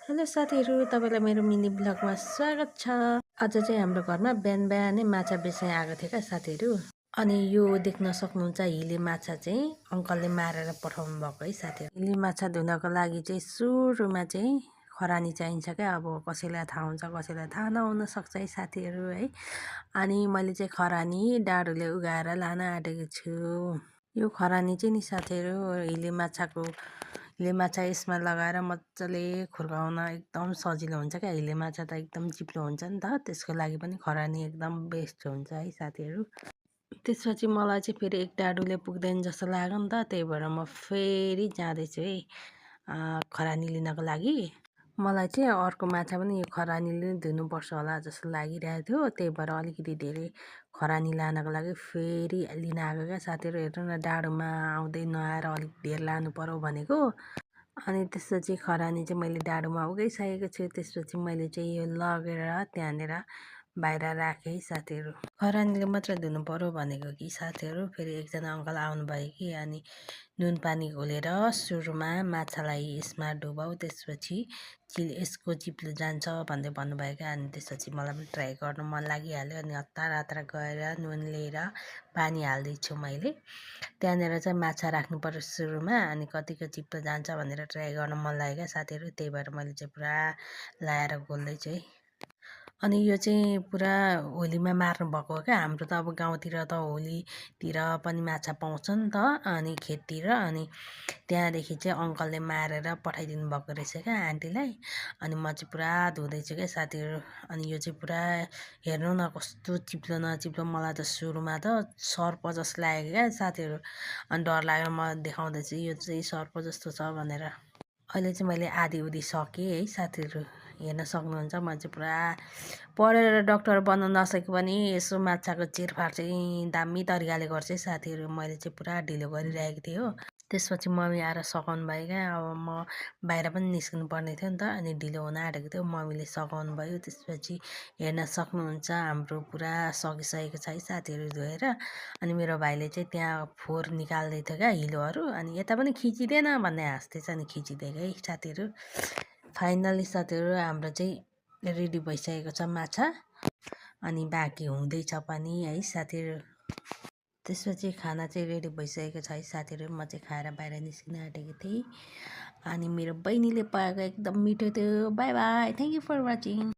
Hello साथीहरू, तपाईँलाई मेरो मिनी ब्लगमा स्वागत छ। आज चाहिँ हाम्रो घरमा बिहान बिहानै माछा बेच्न आएको थियो क्या साथीहरू। अनि यो देख्न सक्नुहुन्छ हिले माछा चाहिँ अङ्कलले मारेर पठाउनु भएको है साथीहरू। हिले माछा धुनको लागि चाहिँ सुरुमा चाहिँ खरानी चाहिन्छ क्या। अब कसैलाई थाहा हुन्छ, कसैलाई थाहा नहुन सक्छ है साथीहरू है। अनि मैले चाहिँ खरानी डाडुले उगाएर लान आँटेको छु। यो खरानी चाहिँ नि साथीहरू हिले माछा यसमा लगाएर मजाले खुर्काउन एकदम सजिलो हुन्छ क्या। हिले माछा त एकदम चिप्लो हुन्छ नि त, त्यसको लागि पनि खरानी एकदम बेस्ट हुन्छ है साथीहरू। त्यसपछि मलाई चाहिँ फेरि एक डाडुले पुग्दैन जस्तो लाग्यो नि त, त्यही भएर म फेरि जाँदैछु है खरानी लिनको लागि। मलाई चाहिँ अर्को माछा पनि यो खरानीले धुनुपर्छ होला जस्तो लागिरहेको थियो, त्यही भएर अलिकति धेरै खरानी लानको लागि फेरि लिन आएको क्या साथीहरू। हेर्नु न, डाडुमा आउँदै नआएर अलिक धेर लानु पर्यो भनेको। अनि त्यसपछि खरानी चाहिँ मैले डाडुमा उगाइसकेको छु। त्यसपछि मैले चाहिँ यो लगेर त्यहाँनिर बाहिर राखेँ साथीहरू। खरानीले मात्र धुनु पर्यो भनेको कि साथीहरू, फेरि एकजना अङ्कल आउनुभयो कि। अनि नुन पानी घोलेर सुरुमा माछालाई यसमा डुबाऊ, त्यसपछि यसको चिप्लो जान्छ भन्दै भन्नुभयो क्या। अनि त्यसपछि मलाई पनि ट्राई गर्नु मन लागिहाल्यो। अनि हतार हतार गएर नुन लिएर पानी हाल्दैछु मैले। त्यहाँनिर चाहिँ माछा राख्नु पर्यो सुरुमा, अनि कतिको चिप्लो जान्छ भनेर ट्राई गर्न मन लाग्यो क्या साथीहरू। त्यही भएर मैले चाहिँ पुरा लाएर घोल्दैछु है। अनि यो चाहिँ पुरा होलीमा मार्नु भएको हो क्या। हाम्रो त अब गाउँतिर त होलीतिर पनि माछा पाउँछ नि त, अनि खेततिर। अनि त्यहाँदेखि चाहिँ अङ्कलले मारेर पठाइदिनु भएको रहेछ क्या आन्टीलाई। अनि म चाहिँ पुरा धुँदैछु क्या साथीहरू। अनि यो चाहिँ पुरा हेर्नु न कस्तो चिप्लो नचिप्लो। मलाई त सुरुमा त सर्प जस्तो लाग्यो क्या साथीहरू। अनि डर लागेर म देखाउँदैछु यो चाहिँ सर्प जस्तो छ भनेर। अहिले चाहिँ मैले आधी उधी सकेँ है साथीहरू, हेर्न सक्नुहुन्छ। म चाहिँ पुरा पढेर डक्टर बन्न नसके पनि यसो माछाको चिरफार चाहिँ दामी तरिकाले गर्छ है साथीहरू। मैले चाहिँ पुरा ढिलो गरिरहेको थिएँ हो। त्यसपछि मम्मी आएर सघाउनु भयो क्या। अब म बाहिर पनि निस्किनु पर्ने थियो नि त, अनि ढिलो हुन आँटेको थियो। मम्मीले सघाउनु भयो। त्यसपछि हेर्न सक्नुहुन्छ हाम्रो पुरा सकिसकेको छ है साथीहरू धोएर। अनि मेरो भाइले चाहिँ त्यहाँ फोहोर निकाल्दै थियो क्या हिलोहरू। अनि यता पनि खिचिँदैन भन्दै हाँस्दैछ। अनि खिचिदिएको है साथीहरू। फाइनली साथीहरू हाम्रो चाहिँ रेडी भइसकेको छ माछा, अनि बाँकी हुँदैछ पनि है साथीहरू। त्यसपछि खाना चाहिँ रेडी भइसकेको छ है साथीहरू। म चाहिँ खाएर बाहिर निस्किन आँटेको थिएँ। अनि मेरो बहिनीले पाएको एकदम मिठो थियो। Bye bye, thank you for watching.